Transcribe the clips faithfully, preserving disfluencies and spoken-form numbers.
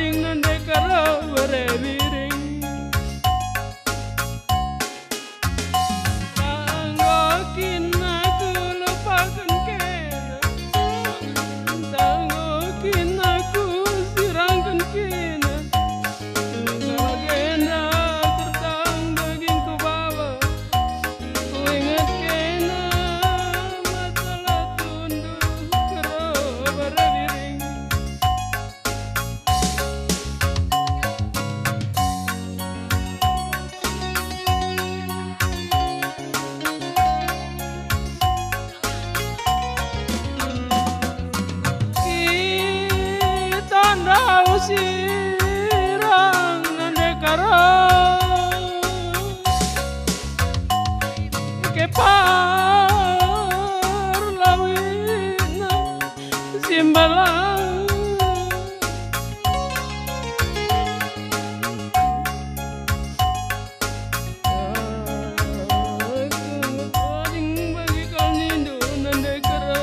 Nande karo bere biring. Tanggo kin aku lupaken kena, tanggo kin aku sirangken kena. Bagenda tertang dagingku baba, kuinget kena masalah tunduh kero bere biring. Kita ndauh sirang nande karo. Ike parlawina. Simbalang. Aku ngetading bagi kal nindu nande kero.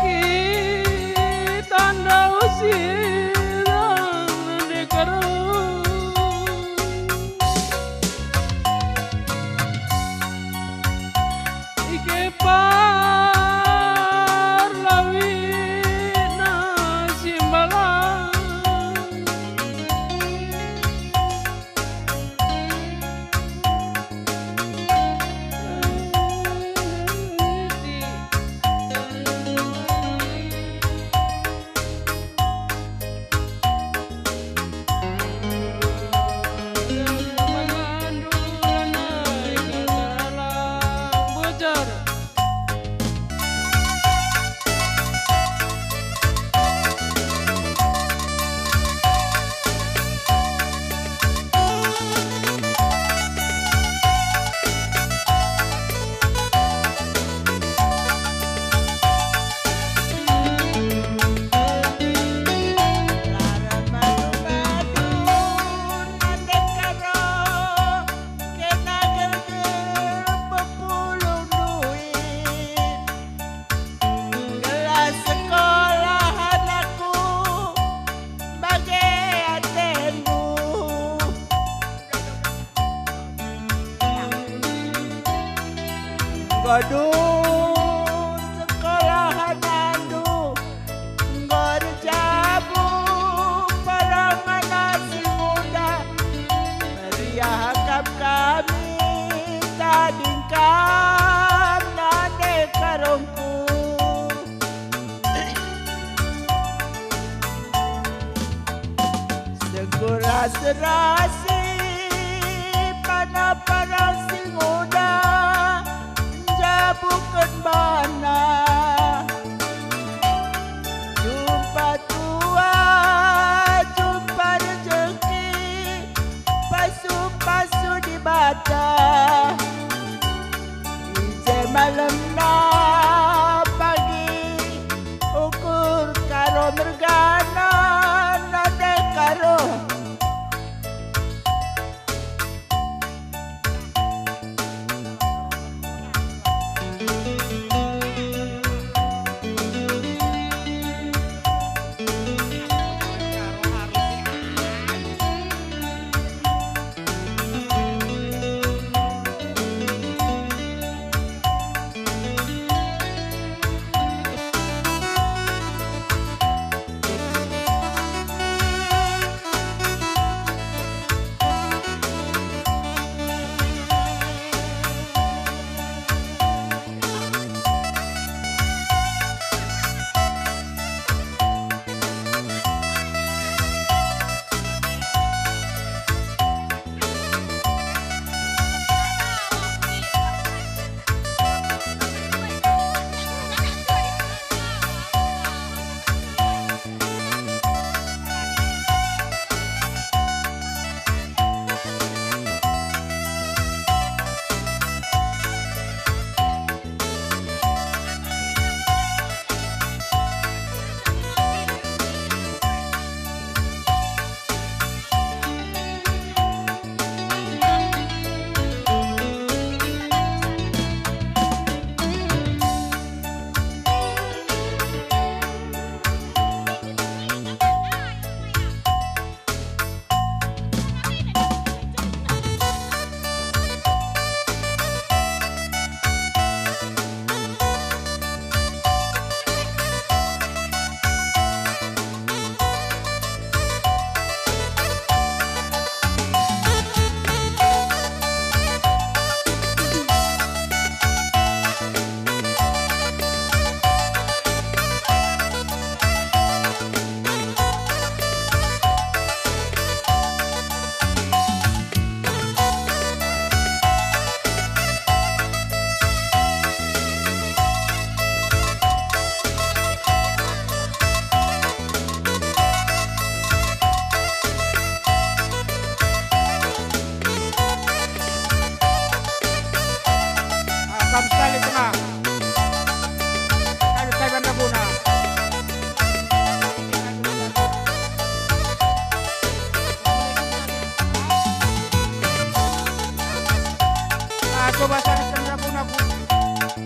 Kita ndauh sirang nande karo. Ike parlawina Simbalang. Gelah sekolah anakku bage atendu. Enggo dus sekolah anakndu, enggo erjabu perang anak si nguda. Meriah kap kami tading kam nande karongku. Segera serasi pana parang si nguda njabuken bana. Jumpa tua, jumpa rejeki, pasu-pasu Dibata. I je malemna pagi ukur karo mergana nande karo.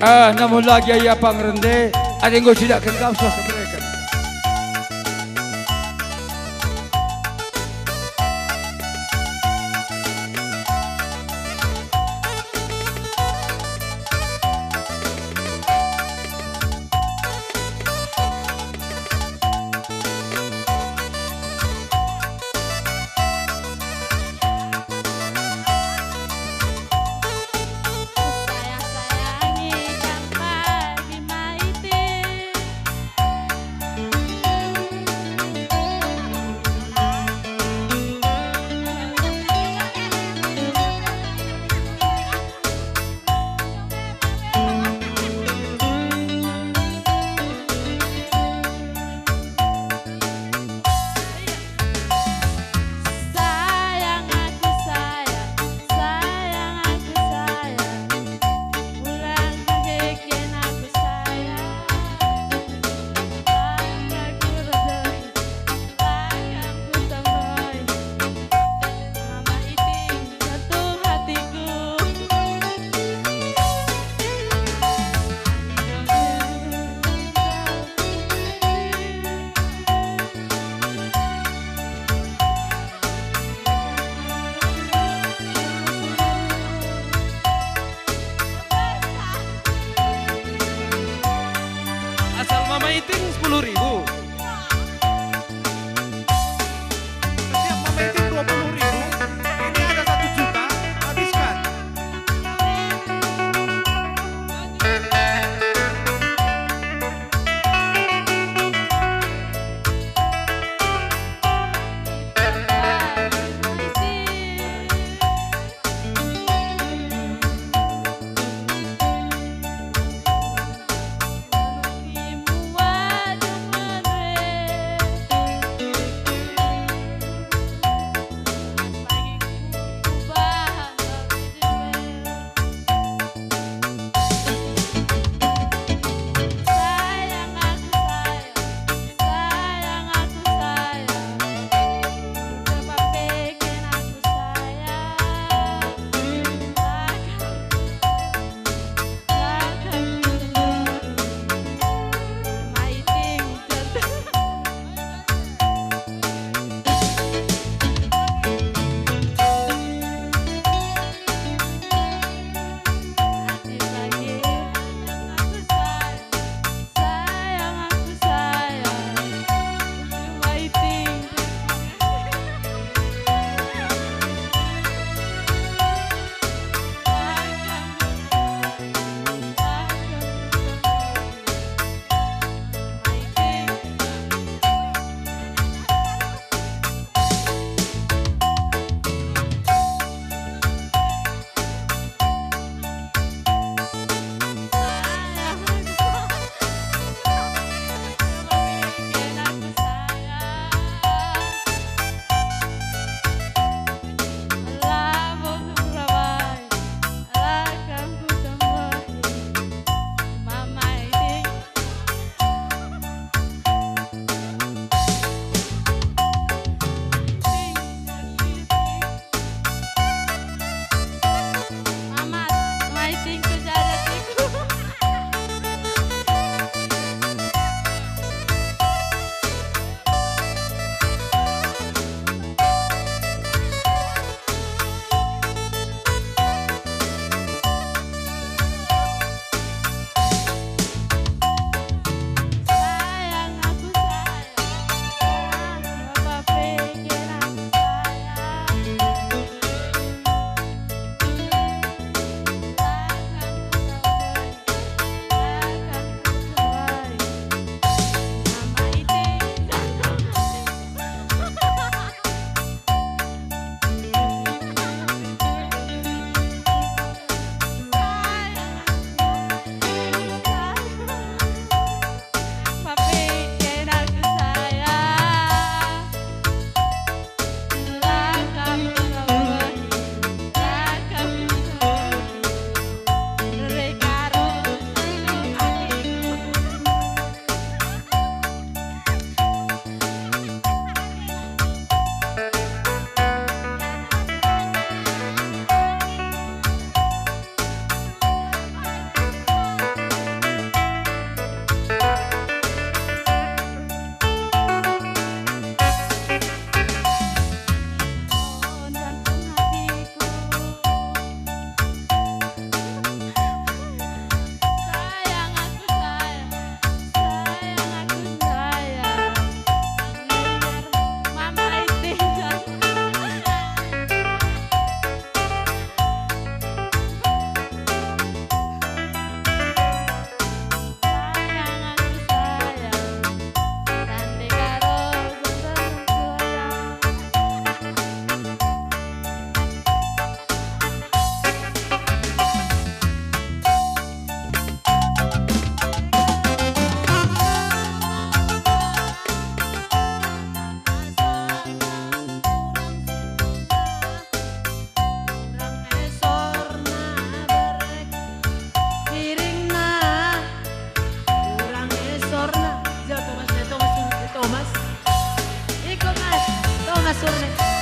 Ah, namun lagi ia pangrende, adi enggo sidakken kam suah kebereken. Sayang aku sayang, sayang aku sayang, ulang kekeken aku sayang. Langkahku redoi, langkahku tondoi, Mama Iting. Jatuh hatiku. Asal Mama Iting sepuluh ribu. Setiap Mama Iting dua puluh ribu, ini ada satu juta, habiskan.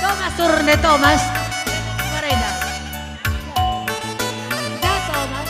Thomas, turun deh, Thomas. Marenda. Ja, Thomas.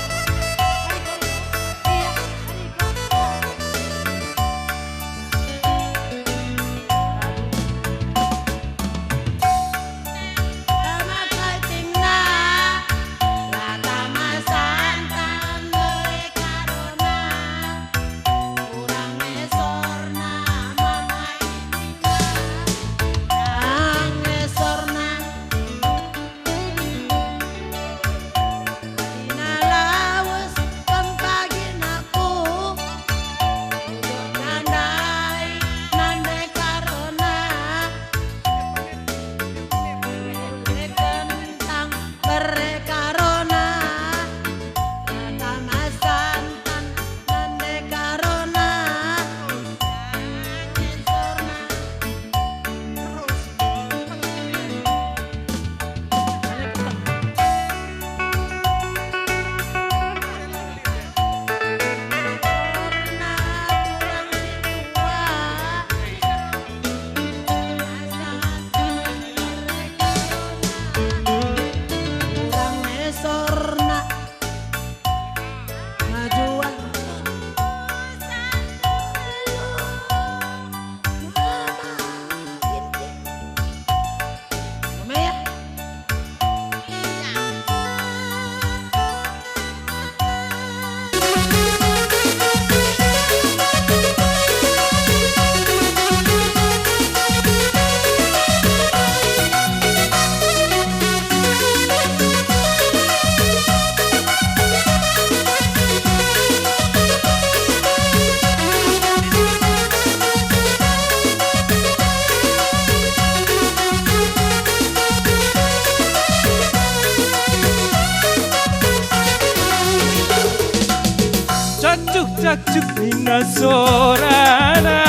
Cacuk-cacuk nina sorana,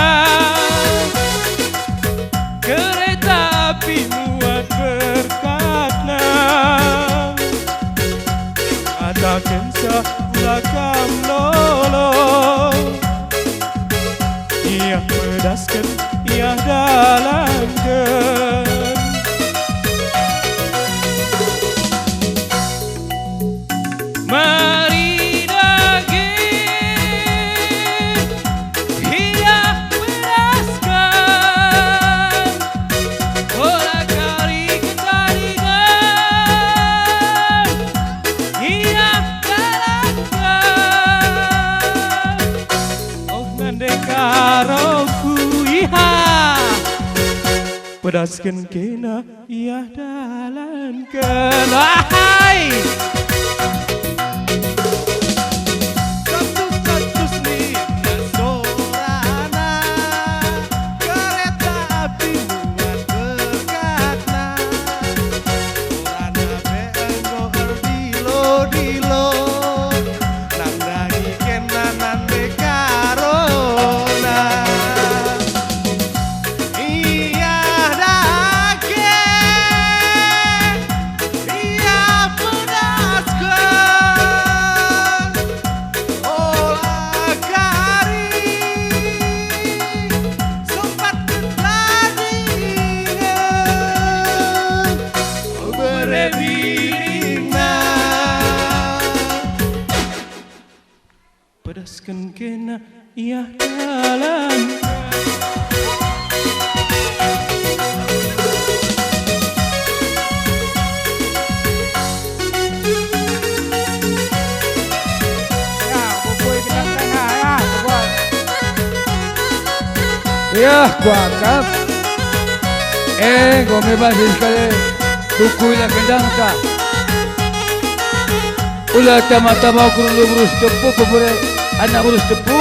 kereta api muat berkatna. Katakenca ula kam lolo, ia pedasken, ia dalanken. Mari dage ia pedasken, ola kari ketaringan ia dalanken. Oh, nande karoku iha. Pedasken kena ia dalanken. Ahai! Katus-katus nina sorana, kereta api muat berkatna. Sorana pe enggo erdilo-dilo, nandangi kena nande karona. Ia dage, ia pedasken, ola kari sempat ketadingen, bere biringna. Pedasken kena ia dalan. Ya, bubui kita tengah, ya, bubui. Ya, kuakap. Eh, enggo me bas sekali. Dukui la kendangta. Ula tama-tama ukur ulu beru Sitepu, pebere anak beru Sitepu,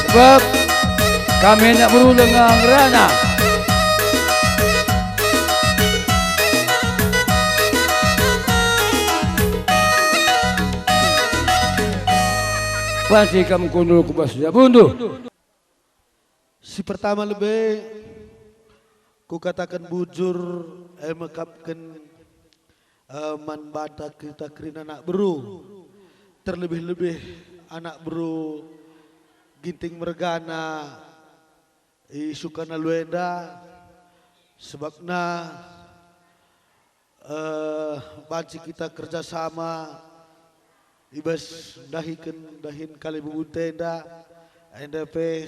sebab kami anak beru lenga ngerana. Banci kam kundul ku bas jabundu. Si pertama lebe, kukataken bujur, e mekapken, e, man banta kita kerina anak beru, terlebih-lebih anak beru Ginting mergana, i Sukanulu enda, Sebabna, eh, banci kita kerjasama i bas ndahiken dahin kalibubunta enda, enda pe,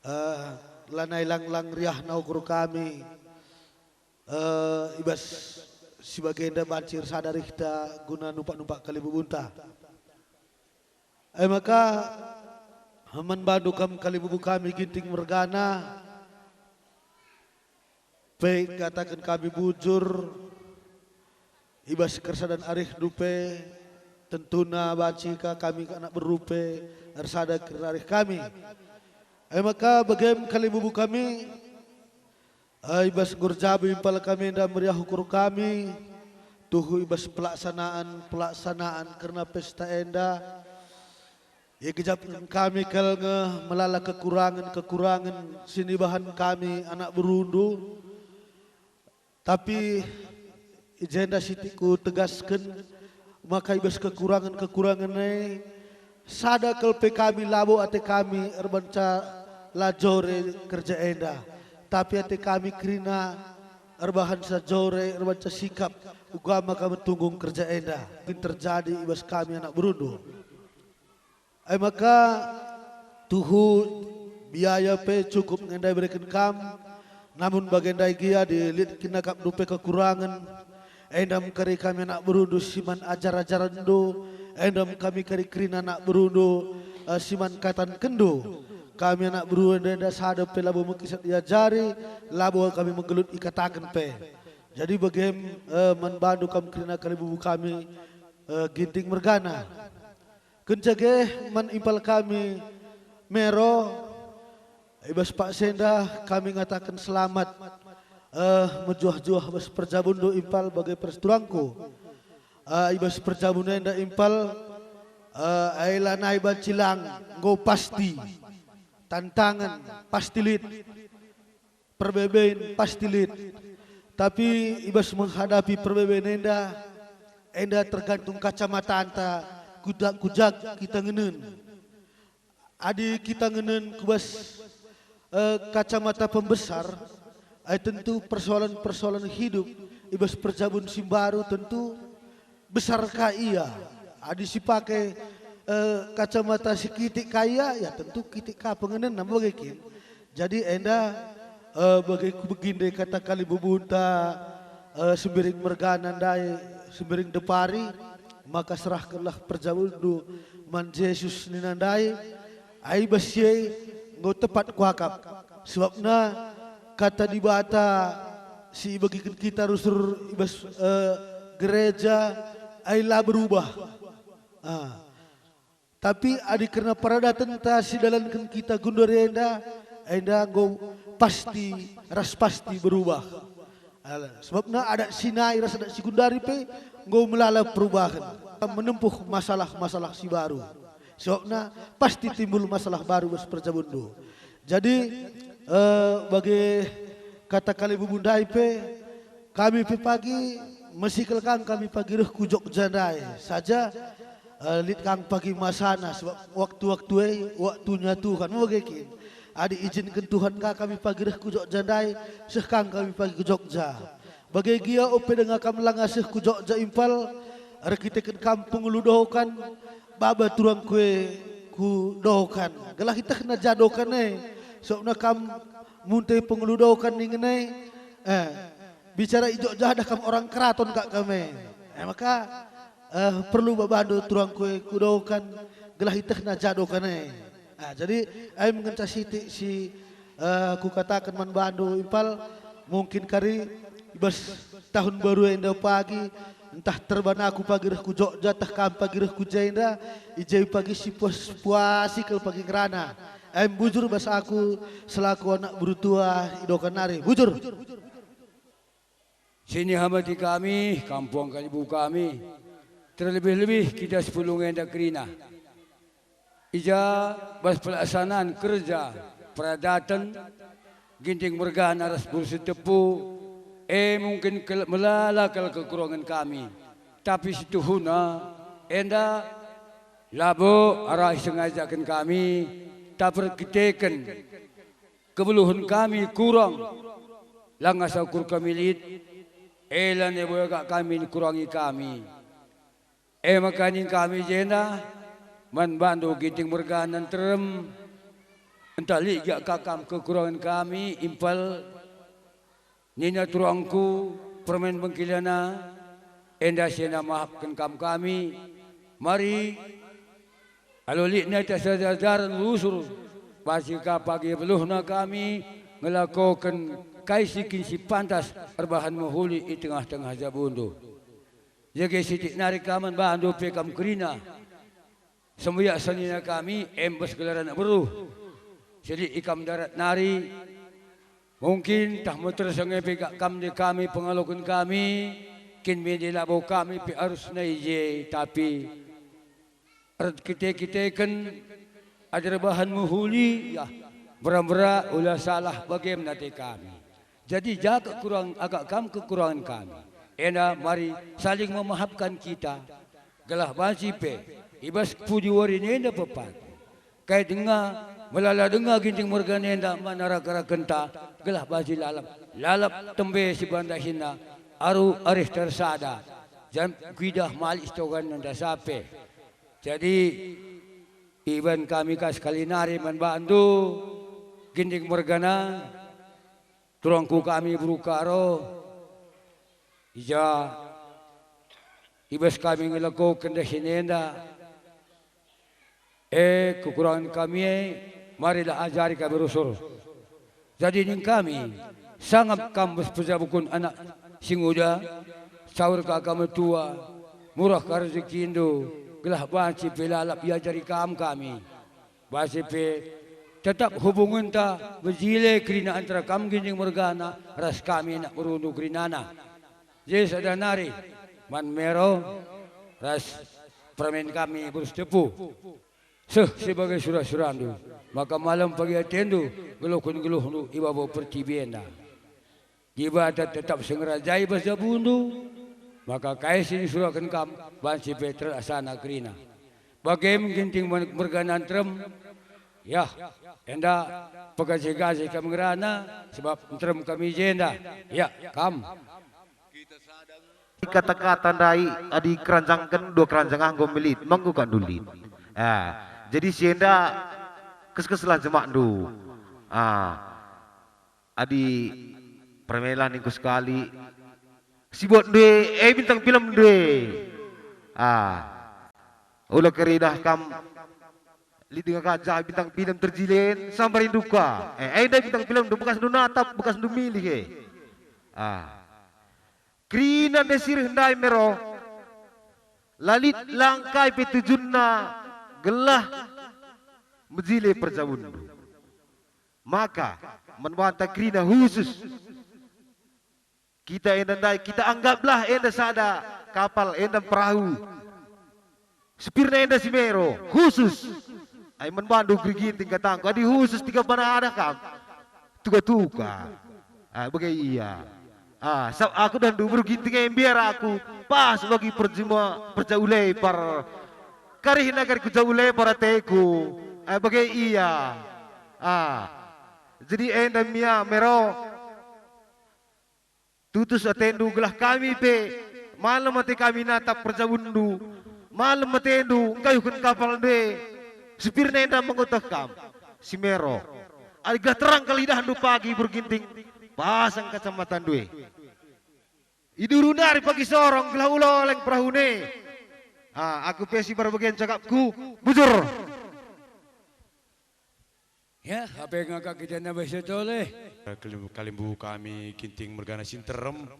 eh, lanai lang-lang riahna ukur kami, eh, i bas si bagenda banci ersada rihta guna numpak-numpak kalibubunta. E maka, man bandu kam kalibubu kami Ginting mergana, pe kataken kami bujur, i bas kersadan arihndu pe, tentuna banci ka kami anak beru pe ersada kerna arih kami. E maka bagem kalibubu kami, e, i bas enggo erjabu impal kami enda meriah ukur kami, tuhu i bas pelaksanaan-pelaksanaan kerna pesta enda, iegejapken kami kal nge melala kekurangen-kekurangen si nibahan kami anak berundu. Tapi i jenda sitik kutegasken maka i bas kekurangen-kekurangen e, sada kal pe kami labo ate kami erbanca la jore kerja enda, tapi ate kami kerina erbahanca jore erbanca sikap uga maka metunggung kerja enda kin terjadi i bas kami anak berundu. E maka, tuhu biaya pe cukup nge enda ibereken kam, namun bage ndai gia adi lit kin akapndu pe kekurangen, enda me kari kami anak berundu si man ajar-ajarenndu, enda me kami kari kerina anak berundu, eh, si man katankenndu. Kami anak beru enda, enda sada pe labo mekisat iajari, labo kami menggelut ikataken pe. Jadi bagem, eh, man bandu kam kerina kalibubu kami, eh, Ginting mergana. Kenca ge man impal kami Mero, i bas paksa enda kami ngataken selamat, eh, mejuah-juah bas perjabundu impal bage persiturangku. Eh, i bas perjabun enda impal, eh, ai lanai banci lang, enggo pasti. Tantangen pasti lit. Perbeben pasti lit. Tapi i bas menghadapi perbeben enda, enda tergantung kacamatanta, kuda-, kujak kita ngenen. Adi kita ngenen ku bas, eh, kacamata pembesar, eh, tentu persoalan-persoalan hidup i bas perjabun si mbaru tentu besar ka ia. Adi sipake, eh, kacamata sikitik ka ia, ya tentu kitik ka pengenenna, bage kin. Jadi enda, eh, bage kubegi ndai kata kalibubunta, eh, Sembiring mergana ndai, Sembiring Depari, maka serahkenlah perjabundu man Jesus nina ndai, ai bas si e enggo tepat kuakap. Sebabna kata Dibata si ibegiken kita rusur i bas, eh, gereja, ai la berubah. Ah. Tapi adi kerna peradatenta si dalanken kita gundari enda, enda enggo pasti ras pasti berubah. Alah, sebabna adat si nai ras adat si gundari pe enggo melala perubahen, menempuh masalah-masalah si baru. Sebabna pasti timbul masalah baru bas perjabunndu. Jadi, eh, bage kata kalibubu ndai pe, kami pe pagi mesikel kang kami pagi reh ku Jogja ndai. Saja, eh, lit kang pagi masana, sebab waktu-waktu e waktunya Tuhan, bage kin. Adi ijinken Tuhan ka kami pagi reh ku Jogja ndai, seh kang kami pagi ku Jogja. Bage gia ope denga kam langa seh ku Jogja impal, erkiteken kam pengulu dokan, baba turangku e ku dokan. Gelah itehna ja dokan e, sebabna kam munte pengulu dokan ningen e. Eh, bicara i Jogja dah kam orang keraton kak kam e. Eh, maka, eh, perlu babandu turangku e ku dokan, gelah itehna ja dokan e. Ah, jadi, ai ngenca sitik si, eh, kukataken man bandu impal, mungkin kari i bas tahun baru enda pagi, ntah terban aku pagi reh ku Jogja, ntah kam pagi reh ku jenda, i je pagi si puas-puasi kal pagi ngerana. Ai bujur bas aku selaku anak beru tua i dokan nari. Bujur. Sini hamati kami, kampuang kalibu kami, terlebih-lebih kita sepulung enda kerina. I ja bas pelaksanaan kerja peradaten, Ginting mergana ras Guru Sitepu, e mungkin kel-, melala kal kekurangen kami, tapi situhuna enda labo arah sengajaken kami, tapi erkiteken kebeluhen kami kurang, Langa sa ukur kami lit, e la nai bo agak kami kurangi kami. E maka nina kami jenda man bandu Ginting mergana nterem, ntah lit gia ka kam kekurangen kami impal, nina turangku permen bengkilana, enda si enda mahapken kam kami. Mari, alu lit nai ta sejajaran rusur, banci ka pagi beluhna kami ngelakoken kai si kin si pantas erbahan mehuli i tengah-tengah jabundu. Jage sitik nari ka man bandu pe kam kerina. Sembiak senina kami, em bas gelar anak beru. Sitik i kam darat nari, mungkin tah metersa nge pe gak kam nde kami pengaloken kami, kin mende labo kami pe arus nai je, tapi erkite-kiteken adi erbahan mehuli, ya, mbera-mbera ula salah bagem nate kami. Jadi ja kekurangen agak kam kekurangen kami. Enda mari saling memaafkan kita, gelah banci pe i bas pudi wari enda pepagi. Kai denga, melala denga Ginting mergana enda man raga-ragenta, gelah banci lalap, lalap tembe si bandahinna, aru arih tersada, janah kuidah malik sitogan nanda sape. Jadi, iban kami ka sekali nari man bandu, Ginting mergana, turangku kami beru Karo, i ja i bas kami ngelakoken dahin enda, e, kekurangen kami e, marilah ajari kami rusur. Jadi nina kami, sangap kam bas pejabukun anak si nguda, saur ka kam metua, murah ka rejekindu, gelah banci pe lalap iajari kam kami. Banci pe tetap hubungenta mejile kerina antara kam Ginting mergana ras kami anak berundu kerinana. Je sada nari man Mero ras permen kami beru Sitepu. Seh si bage sura-surandu, maka malem pagi atendu ngeluhken geluhndu i babo pertibi enda. Dibata tetap si ngerajai bas jabundu, maka kai si nisuraken kam banci pe terlaksana kerina. Bagem Ginting men-, mergana nterem, yah, enda pegasih-gasih kami ngerana, sebab nterem kami i jenda. Ya, kam. Kata-kata ndai adi keranjangken dua keranjang ah enggo melit, menggo ka ndulit. Ah, jadi si enda kes-keslah jemakndu. Ah, adi permela ningku sekali, si buat ndu e, eh, bintang film ndu e. Ah, ula keridah kam lit denga kaja bintang film terjilen, sambar induka. Eh, eh, ndai bintang film ndu bekas ndu natap, bekas ndu milih e. Ah. Kerina ndai si reh ndai Mero, la lit langkai pe tujunna gelah mejile perjabundu. Maka, man banta kerina khusus. Kita enda ndai, kita anggaplah enda sada kapal, enda perahu. Sepirna enda si Mero, khusus. Ai man bandu Geri Ginting katangku, adi khusus tiga bana ada kam. Tuga-tuga. Ah, bage ia. Ah, sab aku dan dubur Ginting e mbiar aku, pas bagi perjuma, perjau lepar. Karihna kari ku jau lepar ateku. Ah, bage ia. Ah. Jadi enda mia Mero. Tutus atendu gelah kami pe malem ate kami natap perjabundu, malem atendu ngkayuhken kapalndu e. Sepirna enda menguteh kam, si Mero. Adi gelah terang kal idahndu pagi Geri Ginting, pasang kacamatandu e. Iduru nari pagi sorong gelah ula oleng perahuna e. Ah, aku pe si barbagen cakapku, bujur. Ya, ape ngaka kita nabeh setole? Kalim-, kalimbubu kami Ginting mergana si nterem.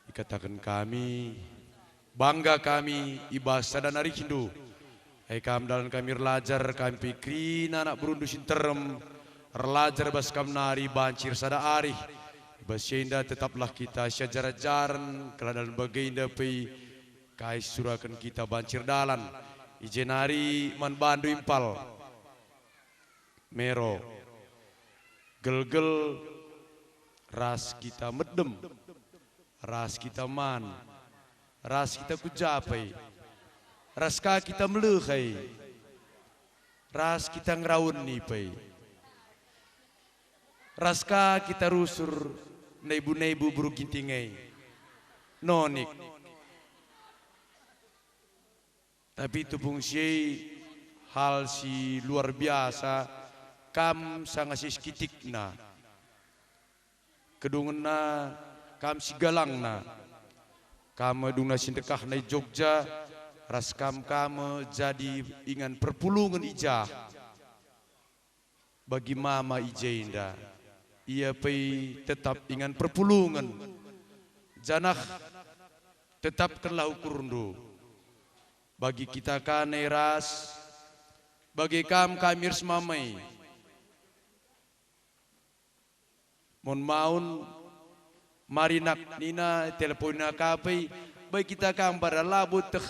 Ikataken kami, bangga kami i bas sada narihndu. Ai kam dalan kami erlajar, kami pe kerina anak berundu si nterem, erlajar bas kam nari banci ersada arih. I bas si enda tetaplah kita siajar-ajaren, kala dalan bagenda pe kai suraken kita banci erdalan. I je nari man bandu impal. Mero. Gelgel ras kita medem, ras kita man, ras kita ku ja pe, ras ka kita melehai, ras kita ngerauni pe. Ras ka kita rusur naibu-naibu beru Ginting e. Nonik. Tapi tupung si e hal si luar biasa, kam sanga si sekitikna. Kedungenna kam si galangna. Kam me dungna si ndekahna i Jogja, ras kam ka me jadi ingan perpulungen i jah. Bagi mama i jenda, ia pe tetap ingan perpulungen, janah tetapkenlah ukurndu. Bagi kita ka nai ras, bage kam kami ras mama i. Maun-maun, mari nak nina teleponina ka pe, bai kita ka mbarang labo teh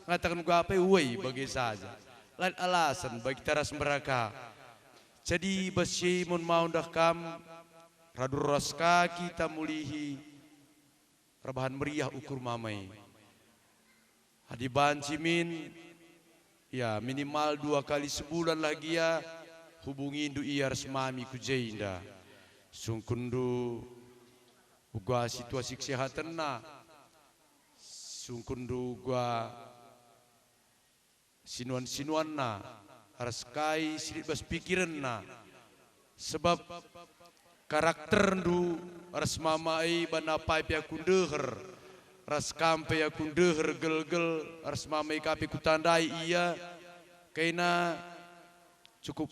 ngataken uga pe, uai bage saja. Lain alasan bai kita ras mbarang ka. Jadi bas si e maun-maun dah kam, radu ras ka kita mulihi, erbahan meriah ukur mama e. Adi banci min, ya, minimal dua kali sebulan lah gia, hubungindu ia ras mami ku jenda. Sungkunndu uga situasi kesehatenna, sungkunndu uga sinuan-sinuanna, ras kai si lit bas pikirenna. Sebab karakterndu ras mama e bana apai pe aku ndeher, ras kam pe aku ndeher gelgel, ras mama e ka pe kutandai ia, kena cukup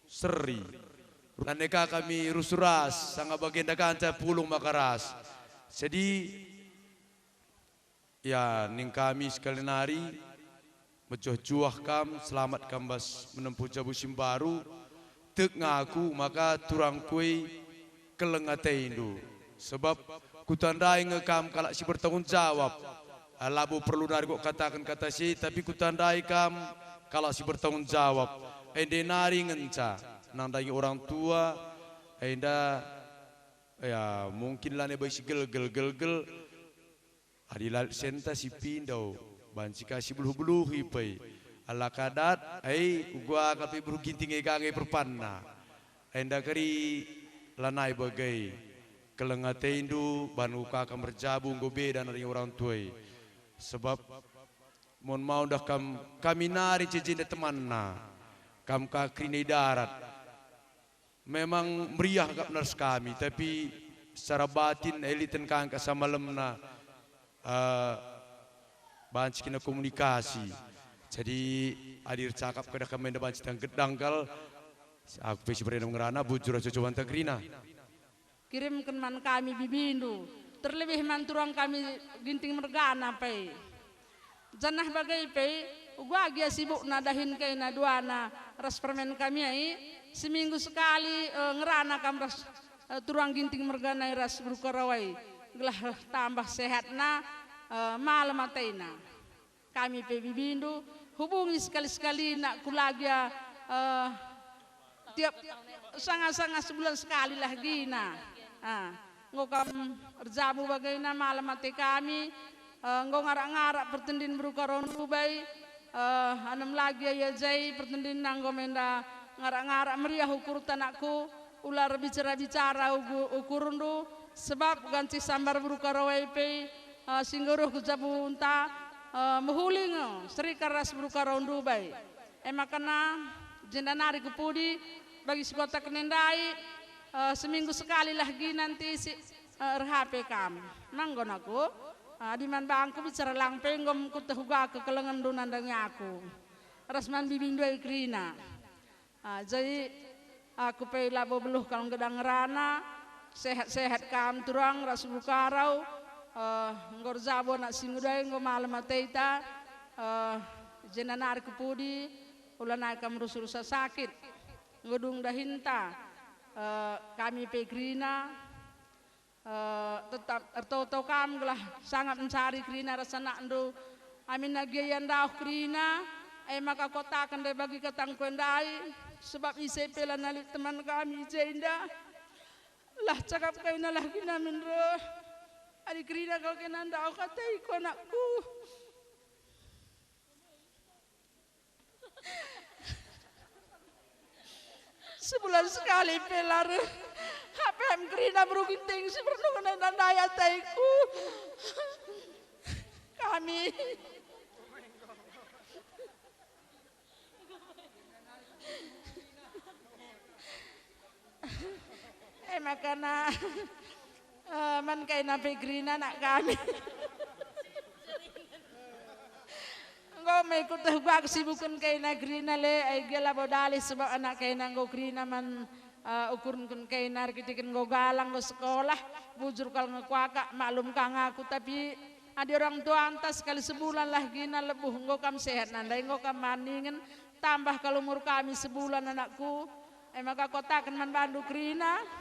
seri. Nane ka kami rusur ras, sanga bagenda kanca pulung maka ras. Jadi, ya, ning kami sekali nari, mejuah-juah kam, selamat kam bas menempuh jabu si mbaru. Tek ngaku maka turangku e keleng atendu, sebab kutandai nge kam kalak si bertanggung jawab. Ah, labo perlu nari kukataken kata si, tapi kutandai kam kalak si bertanggung jawab. Ende nari ngenca nandangi orang tua, enda, ya, mungkin lanai bai si gelgel-gelgel. Adi la lit senta si pindo, banci ka si beluh-beluhi pe. Ala kadat, ai, uga ka pe beru Ginting e ka nge perpanna. Enda keri lanai bage. Keleng atendu, bandu ka kam erjabu enggo beda nari orang tua e. Sebab maun-maun dah kam, kami nari jejenda temanna. Kam ka kerina i darat. Memang meriah kap ras kami, tapi secara batin, eh, liten ka engka samalemna, eh, banci kena komunikasi. Jadi, adi ercakap kedah kami enda banci tang gedang kal, aku pe si berena ngerana, bujur aja coba ntah kerina. Kirimken man kami bibindu, terlebih man turang kami Ginting mergana pe. Janah bage pe, uga gia sibukna dahin kena duana ras permen kami ai, seminggu sekali, eh, ngerana kam ras, eh, turang Ginting mergana i ras beru Karo ai, gelah tambah sehatna, eh, malem atena. Kami pe bibindu, hubungi sekali-sekali nak kulagia, eh, tiap sanga-sanga sebulan sekali lah gina. Ah, enggo kam erjabu bagena malem ate kami, eh, enggo ngarak-ngarak pertendin beru Karo ndu bai, eh, anem lagi ia jai pertendin nanggo menda ngarak-ngarak meriah ukurta nakku, ular bicara-bicara ugu-, ukurndu, sebab ganci sambar beru Karo ai pe, eh, si nggeruh ku jabunta, eh, mehuli nge serikar ras beru Karo ndu bai. E makana, jenda nari ku pudi, bagi si kota kenendai, eh, seminggu sekali lah gina nti si, eh, erhape kam. Manggon aku, eh, adi man bangku bicara lang pe enggo kuteh uga kekelengenndu nandangi aku. Ras man bibindu ai kerina. Ah, jadi aku pe labo beluh kal nggedangerana, sehat-sehat kam turang ras beru Karo, eh, enggo erjabu anak si nguda e enggo malem ateta, eh, jenda nari ku pudi, ulanai kam rusur-rusur sakit, enggo dung dahinta, eh, kami pe kerina, Eh, tetap ertoto kam gelah sangap ncari kerina ras anakndu. Amin agia ia ndauh kerina, e maka kataken ndai bagi katangku ndai, sebab ise pe lanai lit teman kami i jenda. Lah cakap kaina lah gina min reh. Adi kerina kal kena ndauh kata iko anakku. Sebulan sekali pe la reh. Em kerina beru ginting si pernah kena nandai ateku. Kami. Eh, makana, eh, man kaina pe kerina anak kami. Enggo me kuteh uga kesibuken kaina kerina le, ai gia labo dalih sebab anak kaina enggo kerina man, eh, ukurken kaina erkiteken enggo galang, enggo sekolah, bujur kal nge kuakap, maklum ka nge aku, tapi adi orang tuanta sekali sebulan lah gina lebuh, enggo kam sehat nandai, enggo kam maningen, tambah kal umur kami sebulan anakku, e maka kutaken man bandu kerina.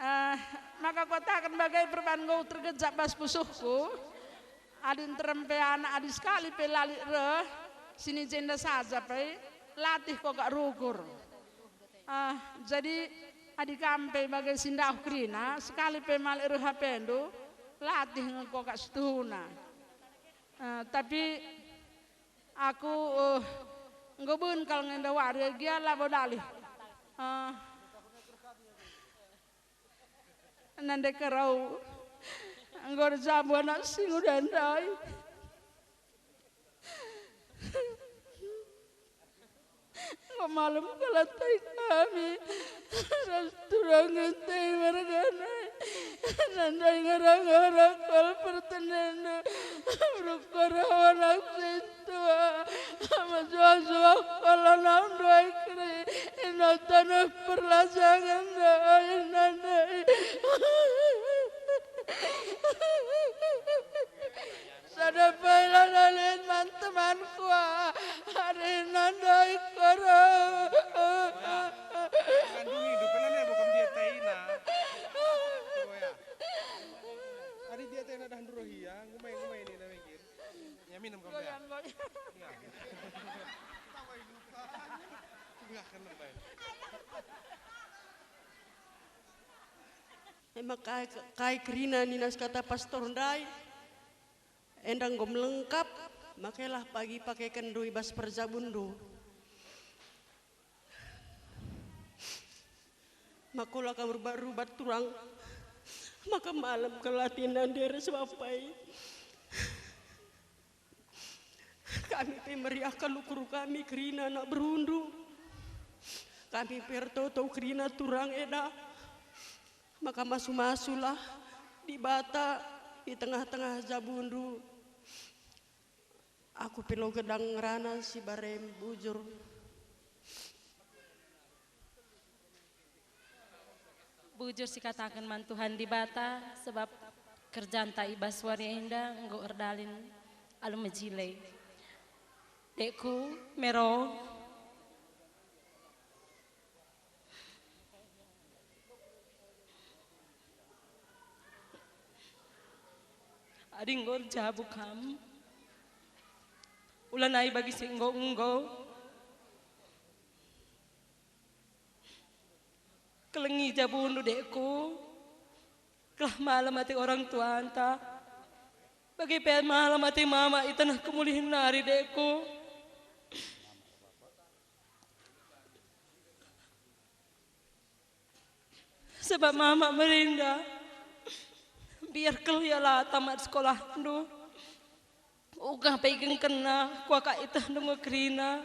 Ah, maka kutaken bage perban enggo tergejap bas pusuhku. Adi nterem pe anak, adi sekali pe la lit reh, sini jenda saja pe, latih kuakap rukur. Ah, jadi adi kam pe bage si ndauh kerina, sekali pe malik reh hapendu, latih nge kuakap situhuna. Ah, tapi aku, eh, enggo ben kal nge enda wari, gia labo dalih. Ah, nande kerau. Enggo erjabu anak si nguda ndai. Enggo malem kal ate kami. Ras turang ate mergana. Nandai ngara-ngara kal pertendendu. Berukarawan aku sintua. Mejuah-juah kal anakndu ai keri. Ina taneh perlajangen ndai nandai. Sada pela lalin man temanku, ah, ari nandai koro. Ngandungi du, pela ne bukan dia taina. Oh, ya. Ari dia taina dah nduruh ia, ngumai-ngumai ni na mikir. Nyamin em kau ya. Goyang, goyang. Ya. Tengah kan lembai. Emang kai, kai kerina nina sekata pastor ndai? Enda enggo melengkap, makailah pagi pakekenndu i bas perjabundu. Maka ola kam rubat-rubat turang, maka malem kal atina ndai ras bapai. Kami pe meriah kal ukur kami kerina anak berundu. Kami pe ertoto kerina turang enda. Maka masu-masulah Dibata i tengah-tengah jabundu. Aku pe lo gedang ngerana si barem bujur. Bujur sikataken man Tuhan Dibata, sebab kerjanta i bas wari enda enggo erdalin alu mejile. Dekku, Mero. Adi enggo erjabu kam, ulanai bagi si enggo-enggo. Kelengi jabundu, dekku, gelah malem ate orang tuanta. Bage pe malem ate mama i taneh kemulihen nari, dekku. Sebab mama merenda, biar kal ia la tamat sekolahndu. Uga pe igengkenna, kuakap itehndu nge kerina.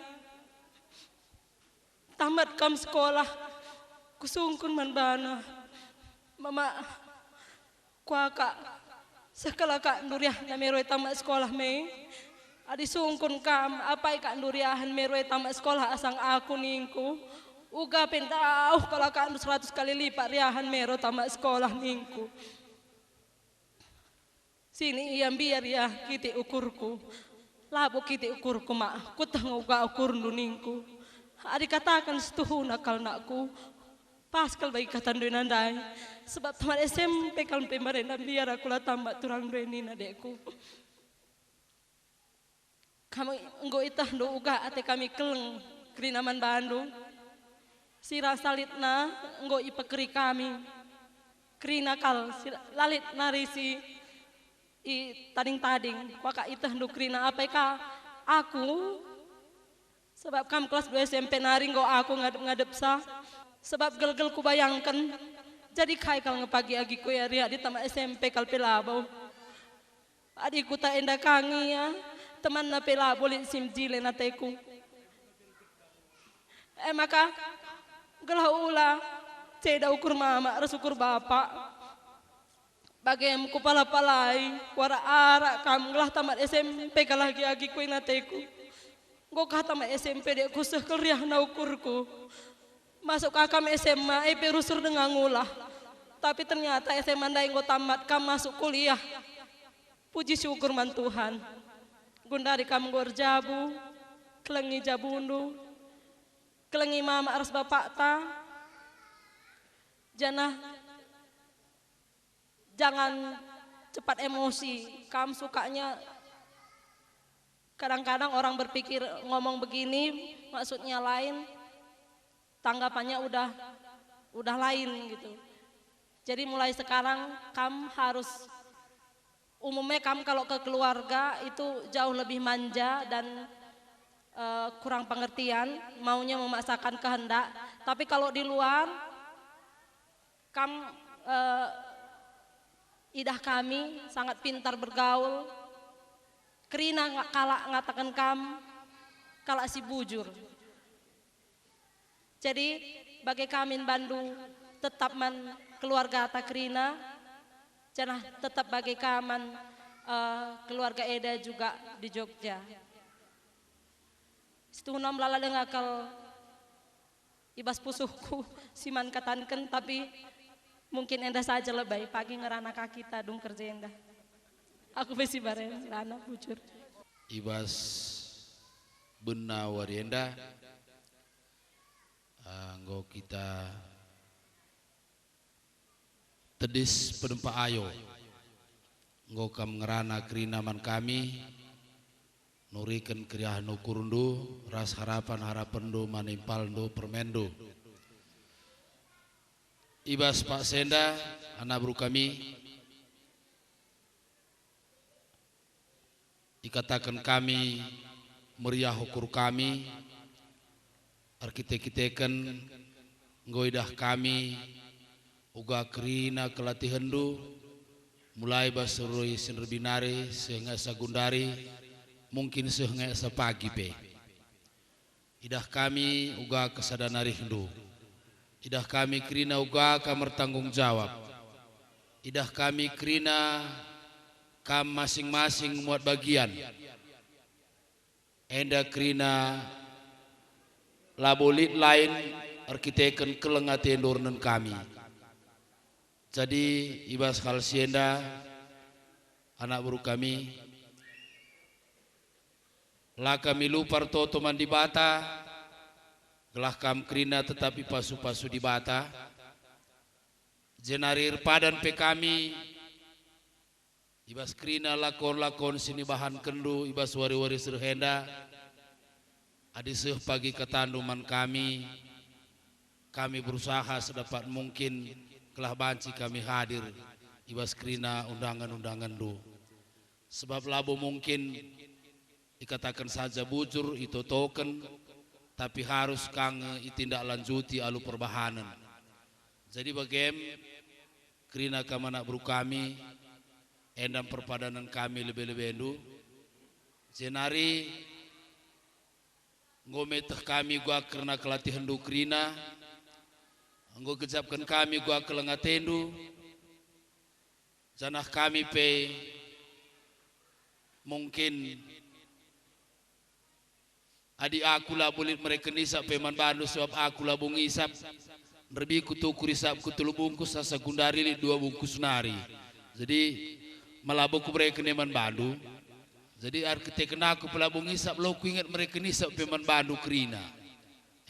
Tamat kam sekolah, kusungkun man bana. Mama, kuakap, seh kal akapndu riahna Mero e tamat sekolah me. Adi sungkun kam, apai akapndu riahen Mero e tamat sekolah asang aku, ningku. Uga pe ndauh kal akapndu seratus kali lipat riahen Mero tamat sekolah, ningku. Sini ia mbiar ia kitik ukurku. Labo kitik ukurku, Mak, kueteh nge uga ukurndu, ningku. Adi kataken situhuna kal, nakku, pas kal bagi katandu e nandai. Sebab tamat S M P kal pe marenda mbiar aku la tamat turang ndai nina, dekku. Kam enggo itehndu uga ate kami keleng kerina man bandu. Si rasa litna enggo ipekeri kami. Kerina kal si la lit nari si i tading-tading. Kuakap itehndu kerina apai ka aku Sebab kam kelas dua S M P nari enggo aku ngadep-ngadepsa. Sebab gelgel kubayangken, jadi kai kal nge pagi agi ku ia riak di tamat S M P kal pe labo. Adi kuta enda ka nge ia, temanna pe labo lit si mejile ateku. E maka, gelah ula ceda ukur mama ras ukur bapa. Bagem kupala-palai, kuarak-arak kam gelah tamat S M P kal agi-agi ku ia ateku. Enggo ka tamat S M P dek kuseh kal riahna ukurku. Masuk ka kam S M A, e pe rusur denga ngulah. Tapi ternyata S M A ndai enggo tamat kam masuk kuliah. Puji syukur man Tuhan. Gundari kam enggo erjabu, kelengi jabundu, kelengi mama ras bapakta, janah jangan cepat emosi. Kam sukanya, kadang-kadang orang berpikir ngomong begini, maksudnya lain, tanggapannya udah udah lain gitu. Jadi mulai sekarang kam harus, umumnya kam kalau ke keluarga itu jauh lebih manja dan eh, kurang pengertian, maunya memaksakan kehendak. Tapi kalau di luar, kam eh, idah kami sangat pintar bergaul. Kerina nga- kalak ngataken kam kalak si bujur. Jadi, bage ka min bandu tetap man keluargata kerina, janah tetap bage ka man eh, keluarga eda juga di Jogja. Situhuna melala denga kal i bas pusuhku si man katanken, tapi mungkin enda saja lebe, pagi ngerana ka kita dung kerja enda. Aku pe si baren rana bujur. I bas bena wari enda, ah, enggo kita tedis pedempa ayo. Enggo kam ngerana kerina man kami, nuriken keriahen ukurndu ras harapan-harapenndu man impalndu permenndu. I bas paksa enda, anak beru kami, ikataken kami meriah ukur kami, erkite-kiteken enggo idah kami uga kerina kelatihenndu, mulai bas rue si nderbi nari seh nge esa gundari, mungkin seh nge esa pagi pe. Idah kami uga kesada narihndu. Idah kami kerina uga kam ertanggung jawab. Idah kami kerina kam masing-masing muat bagian. Enda kerina labo lit lain erkiteken keleng ate ndornen kami. Jadi, i bas hal si enda, anak beru kami, la kami lupa ertoto man Dibata, gelah kam kerina tetap ipasu-pasu Dibata, jenari erpadan pe kami i bas kerina lakon-lakon si nibahankenndu i bas wari-wari si reh enda. Adi seh pagi katandu man kami, kami berusaha sedapat mungkin gelah banci kami hadir i bas kerina undangen-undangenndu. Sebab labo mungkin ikataken saja bujur, itotoken, tapi harus ka nge itindaklanjuti alu perbahanen. Jadi bagem, kerina kam anak beru kami, enda me perpadanen kami lebe-lebendu, jenari enggo meteh kami uga kerna kelatihenndu kerina, enggo gejapken kami uga keleng atendu, janah kami pe mungkin, adi aku labo lit mereken isap pe man bandu, sebab aku labo ngisap. Nderbiku tukur isapku telu bungkus, asa gundari lit dua bungkus nari. Jadi, ma labo kubereken e man bandu. Jadi, erkiteken aku pe labo ngisap, la kuinget mereken isap pe man bandu kerina.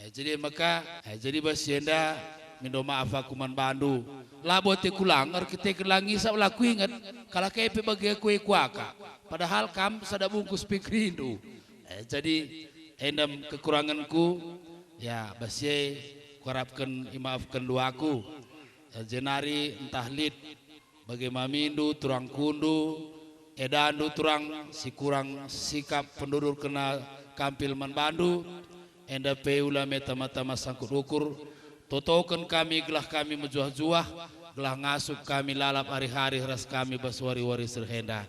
Eh, jadi maka, eh, jadi bas si enda mindo maaf aku man bandu. Labo ateku lang, erkiteken la ngisap la kuinget, kalak e pe bage aku e kuakap. Padahal kam sada bungkus pe kerindu. Eh, jadi enda me kekurangenku, ya, bas si e kuarapken imaafkenndu aku. Eh, jenari ntah lit bage mamindu, turangkundu, edandu turang si kurang sikap pendudurkenna kampil man bandu, Enda pe ula me tama-tama sangkut ukur, totoken kami gelah kami mejuah-juah, gelah ngasup kami lalap arih-arih ras kami bas wari-wari si reh enda.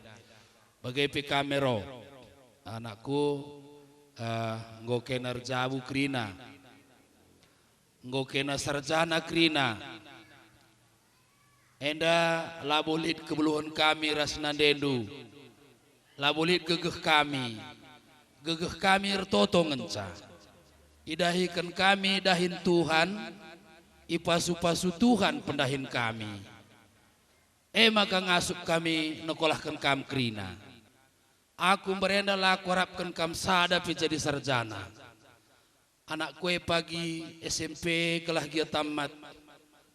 Bage pe kami ro, anakku, eh, enggo kena erjabu kerina, enggo kena sarjana kerina. Enda labo lit kebeluhen kami ras nandendu, labo lit gegeh kami. Gegeh kami ertoto ngenca. Idahiken kami dahin Tuhan, ipasu-pasu Tuhan pendahin kami. E maka ngasup kami nekolahken kam kerina. Aku mbarenda la kuarapken kam sada pe jadi sarjana. Anakku e pagi S M P gelah gia tamat,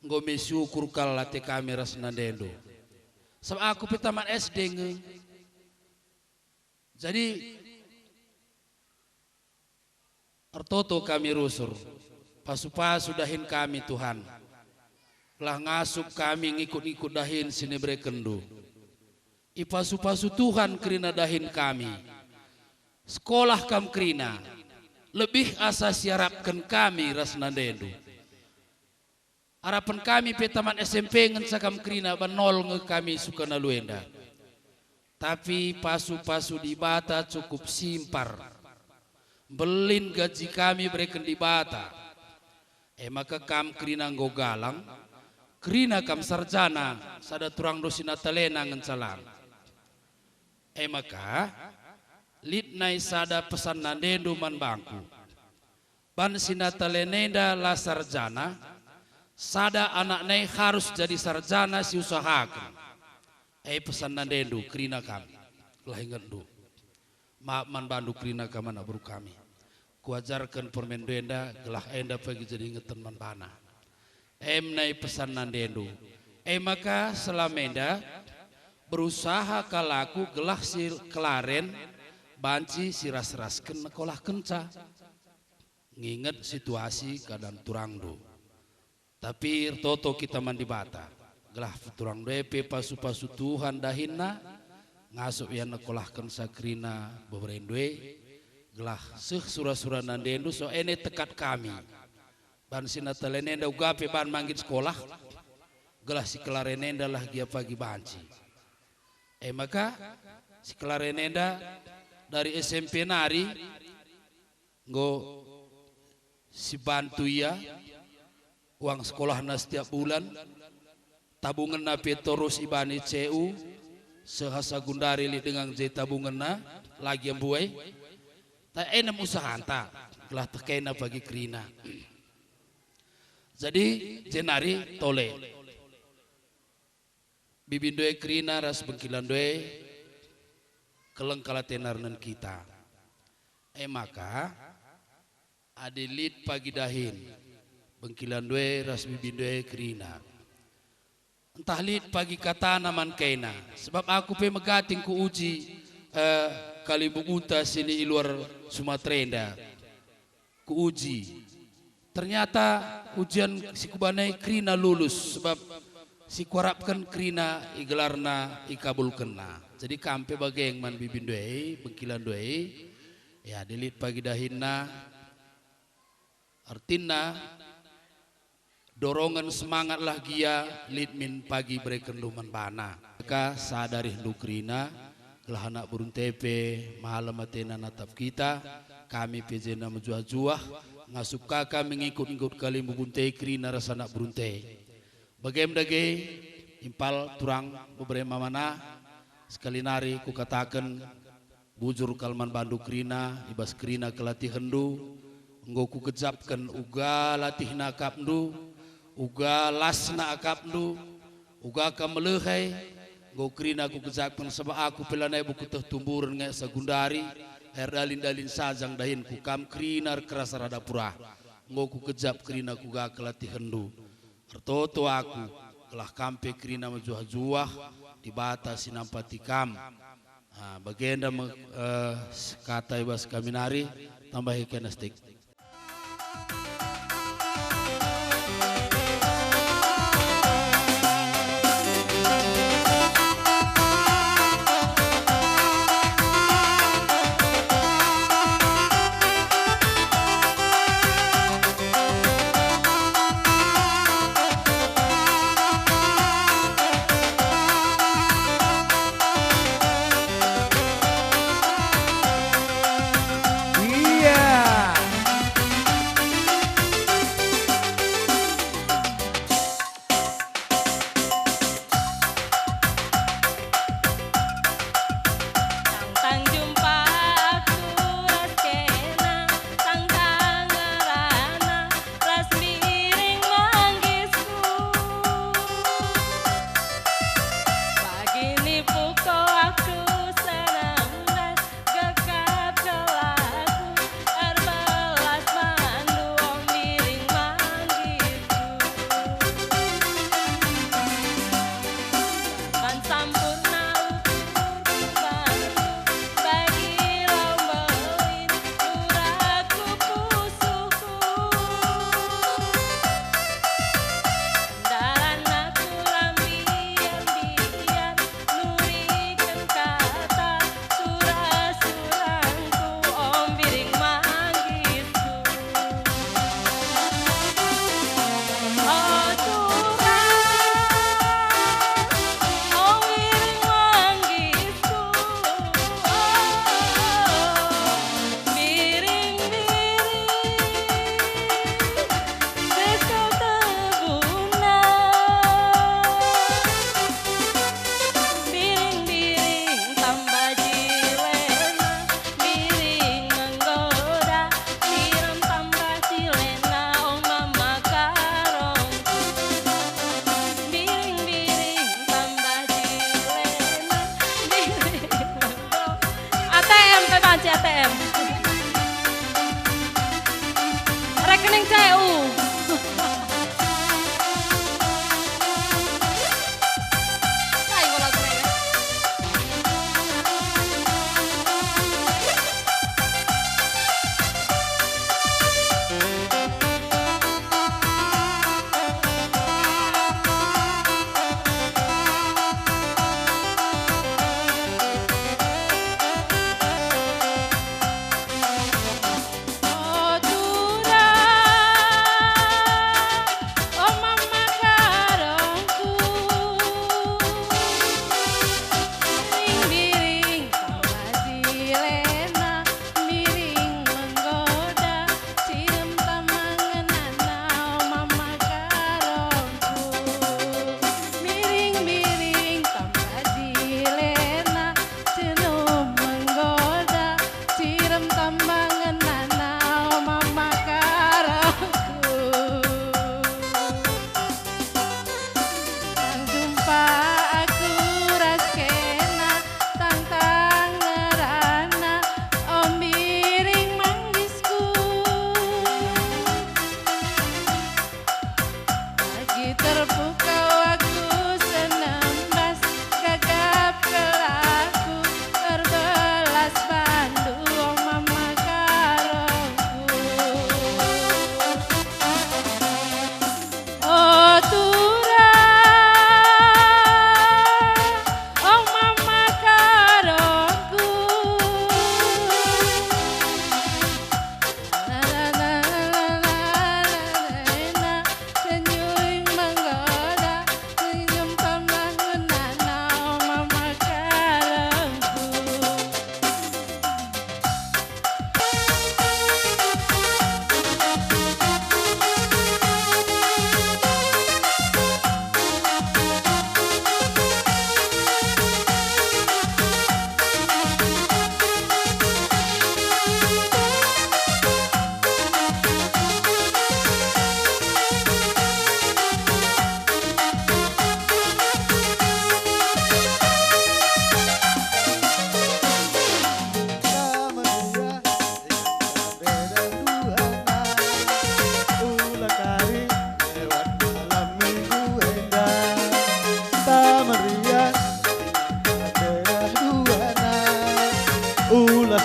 enggo me syukur kal ate kami ras nandendu. Sabap aku pe tamat S D nge. Jadi, ertoto kami rusur, pasu-pasu dahin kami, Tuhan. Gelah ngasup kami ngikut-ngikut dahin si niberekenndu. Ipasu-pasu Tuhan kerina dahin kami. Sekolah kam kerina, lebih asa siarapken kami ras nandendu. Arapen kami pe tamat S M P ngenca kam kerina, banol nge kami sukana alu enda. Tapi pasu-pasu Dibata cukup simpar. Mbelin gaji kami bereken Dibata. E maka kam kerina enggo galang, kerina kam sarjana, sada turangndu si natalena ngenca lang. E maka, lit nai sada pesan nandendu man bangku. Ban si natalena enda la sarjana, sada anak nai harus jadi sarjana si usahaken. E pesan nandendu, kerina kam, gelah ingetndu. Map man bandu kerina kam anak beru kami. Kuajarken permainndu enda, gelah enda pagi jadi ingeten man bana. Em nai pesan nandendu. E maka selama enda berusaha kal aku gelah si kelaren banci si ras-rasken nekolahkenca. Nginget situasi keadaan turangndu. Tapi ertoto kita man Dibata, gelah turangndu e pe pasu-pasu Tuhan dahinna, ngasup ia nekolahkenca kerina beberendu e, gelah seh sura-sura nandendu so ene tekat kami. Ban si natalena enda uga pe ban manggit sekolah, gelah si kelaren enda lah gia pagi banci. E maka, si kelaren enda dari S M P nari, enggo sibantu ia uang sekolahna setiap bulan, tabungenna pe terus ibani C U, seh asa gundari lit denga je tabungenna, lagi mbuai. Ta enem usahanta, gelah tekena pagi kerina. Jadi, jenari tole. Bibindu e kerina ras bengkilandu e keleng kal atena renen kita. E maka, adi lit pagi dahin, bengkilandu e ras bibindu e kerina. Ntah lit pagi katana man kena, sebab aku pe megating kuuji, eh, kalimbubunta sini i luar Sumatera enda. Kuuji. Ternyata ujian si kubanai kerina lulus, sebab si kuarapken kerina igelarna, ikabulkenna. Jadi kam pe bage man bibindu e, bengkilandu e, ya, adi lit pagi dahinna, ertina dorongen semangatlah gia lit min pagi berekenndu man bana. Ka sadarihndu kerina, gelah anak berunta e pe malem atena natap kita, kami pe jenda mejuah-juah, ngasup ka kami ngikut-ngikut kalimbubunta e kerina ras anak berunta e. Bagem dage, impal turang bebere mamana, sekali nari kukataken, bujur kal man bandu kerina, i bas kerina kelatihenndu, enggo kugejapken uga latihna akapndu, uga lasna akapndu, uga kam melehai, enggo kerina kugejapken, sabap aku pe lanai bukuteh tumburen nge sagundari, erdalin-dalin sajang dahinku kam kerina erkeras rada purah, enggo kugejap kerina kuga kelatihenndu. Ertoto aku, gelah kam pe kerina mejuah-juah, Dibata si nampati kam. Ah, bagenda me, eh, kata i bas kami nari, tambahi kena stik.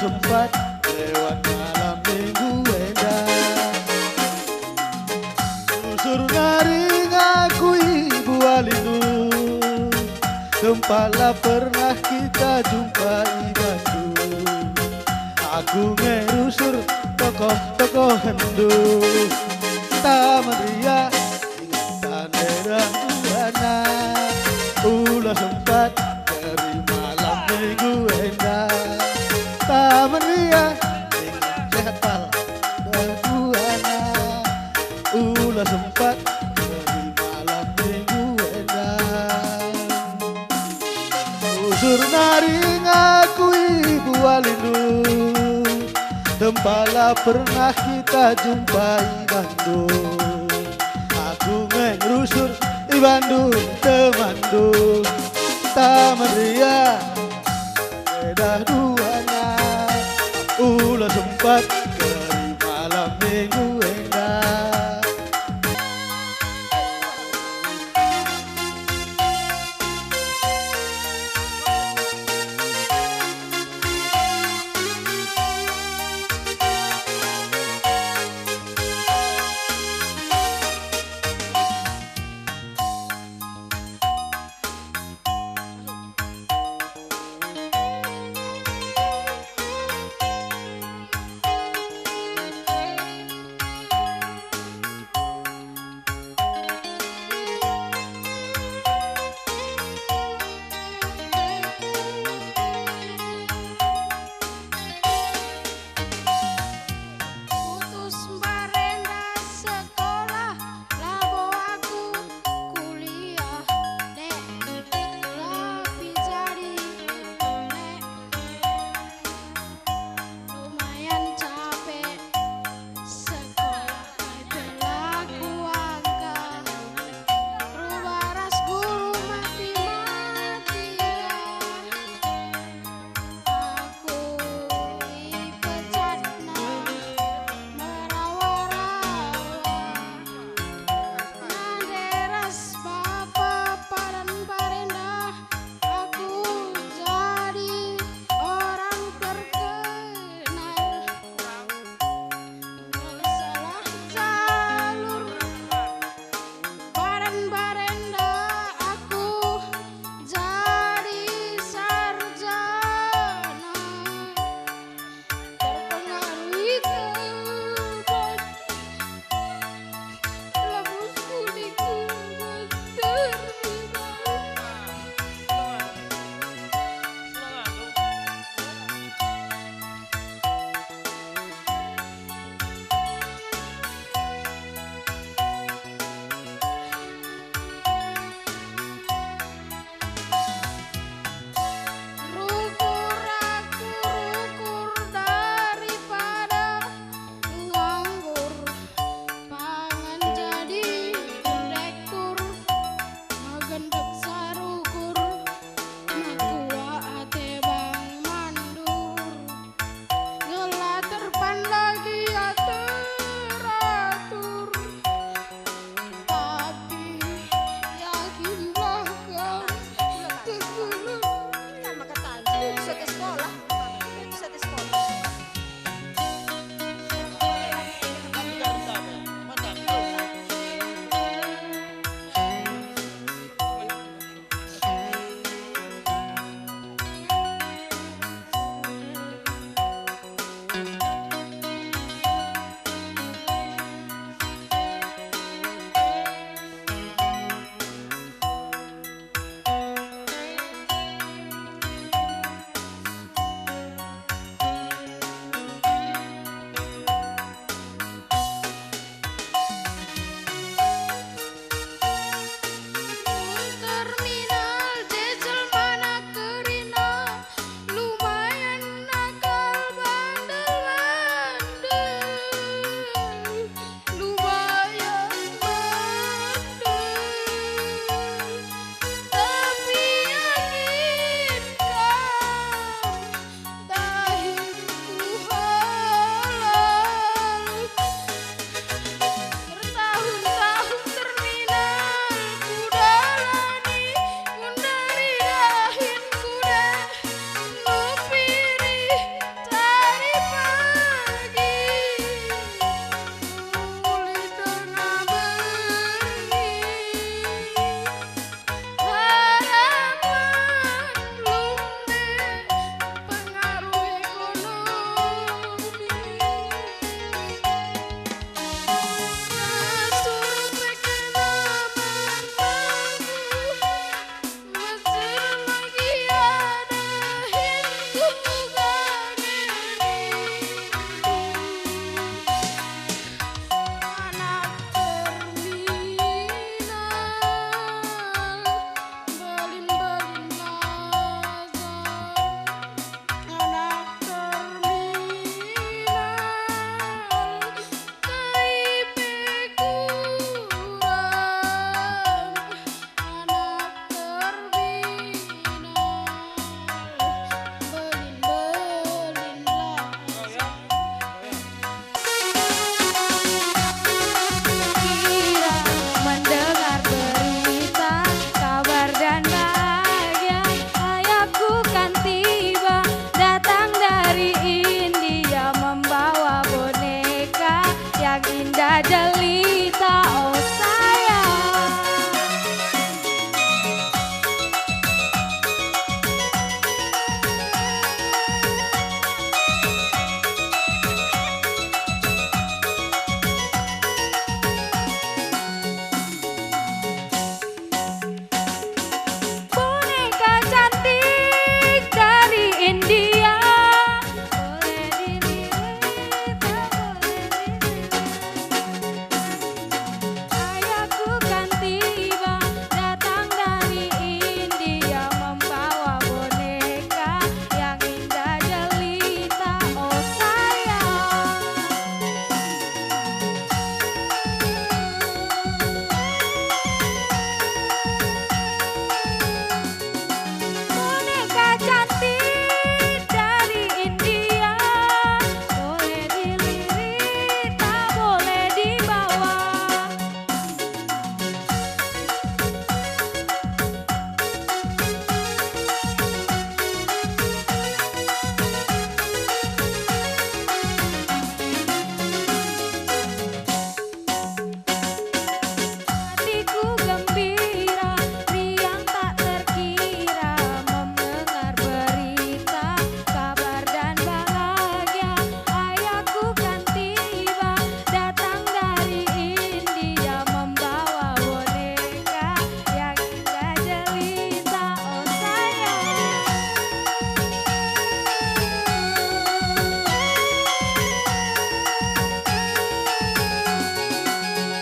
Sempat lewat malam minggu enda. Susur nari ngakui bualindu. Tempat la pernah kita jumpa i Bandung. Aku nge rusur tokoh-tokohendu. Taman Ria, inget daerah buana. Ula sempat keri malam minggu enda. Taman Ria, inget sehat pal daerah buana. Ula sempat keri malam minggu enda. Usur nari ngakui bualindu. Tempat la pernah kita jumpa i Bandung. Aku nge rusur i Bandung, temandu. Taman Ria, edah duana. Ula sempat keri malam minggu enda. Jelita, oh sayang. Boneka cantik dari India, boleh dilirik, tak boleh dilirik. Ayahku kan tiba datang dari India membawa boneka yang indah jelita, oh sayang. Boneka cantik dari India, boleh dilirik, tak boleh dibawa. Hatiku gembira, riang tak terkira mendengar berita, kabar dan bahagia. Ayahku kan tiba datang dari India membawa boneka yang indah jelita, oh sayang.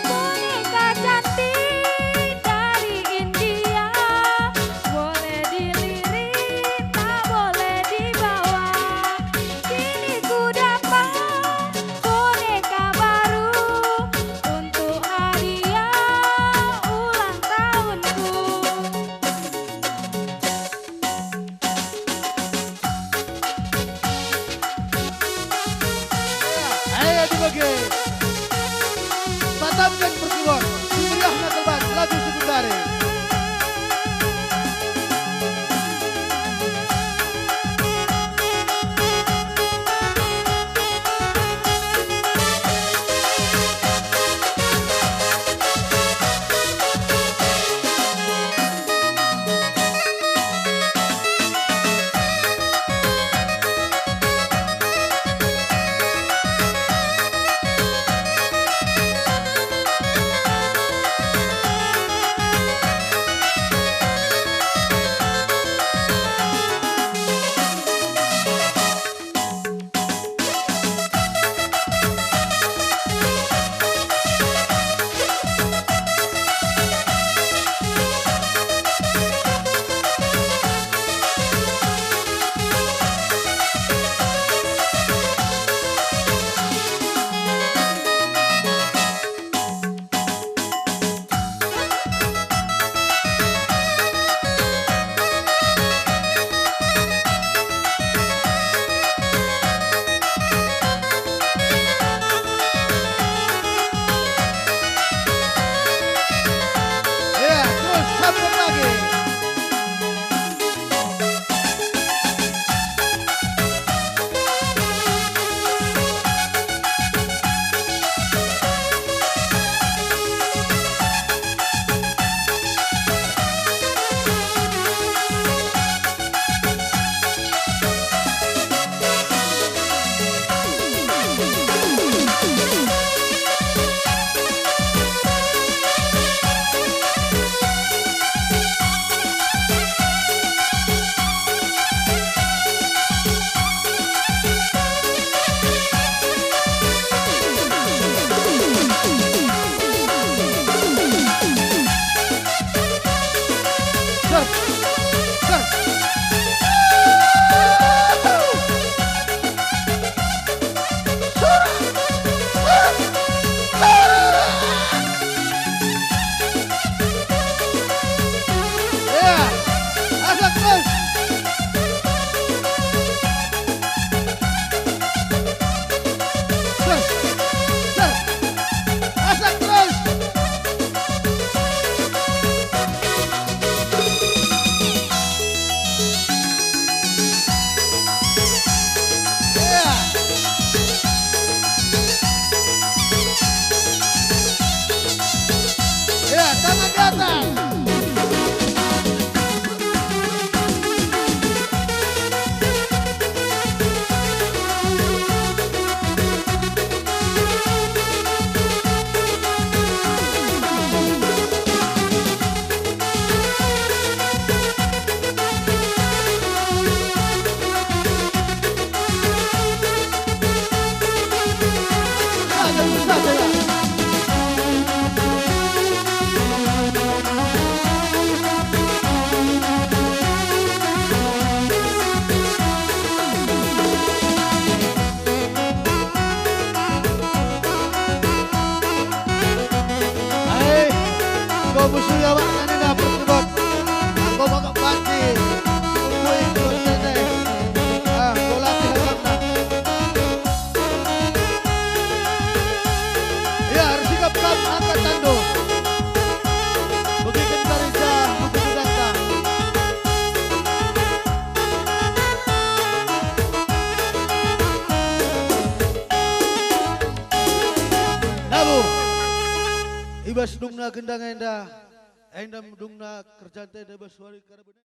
Boneka cantik dari India, boleh dilirik, tak boleh dibawa. Kini ku dapat boneka baru untuk hadiah ulang tahunku. Ayo dibagi. Patamken perkibon, si meriahna kelbat, lagu sekundari. Musuh ya, Wak, nani dah perkebot. Aku bakak pati. Aku ikut teteh. Ah, bola tiga karena. Ya, ersikap kam angkat tandu. Begiken karinca, begiken gantang. Nabu, i bas dungna gendang enda, enda dungna kerjanta enda i bas wari karaben.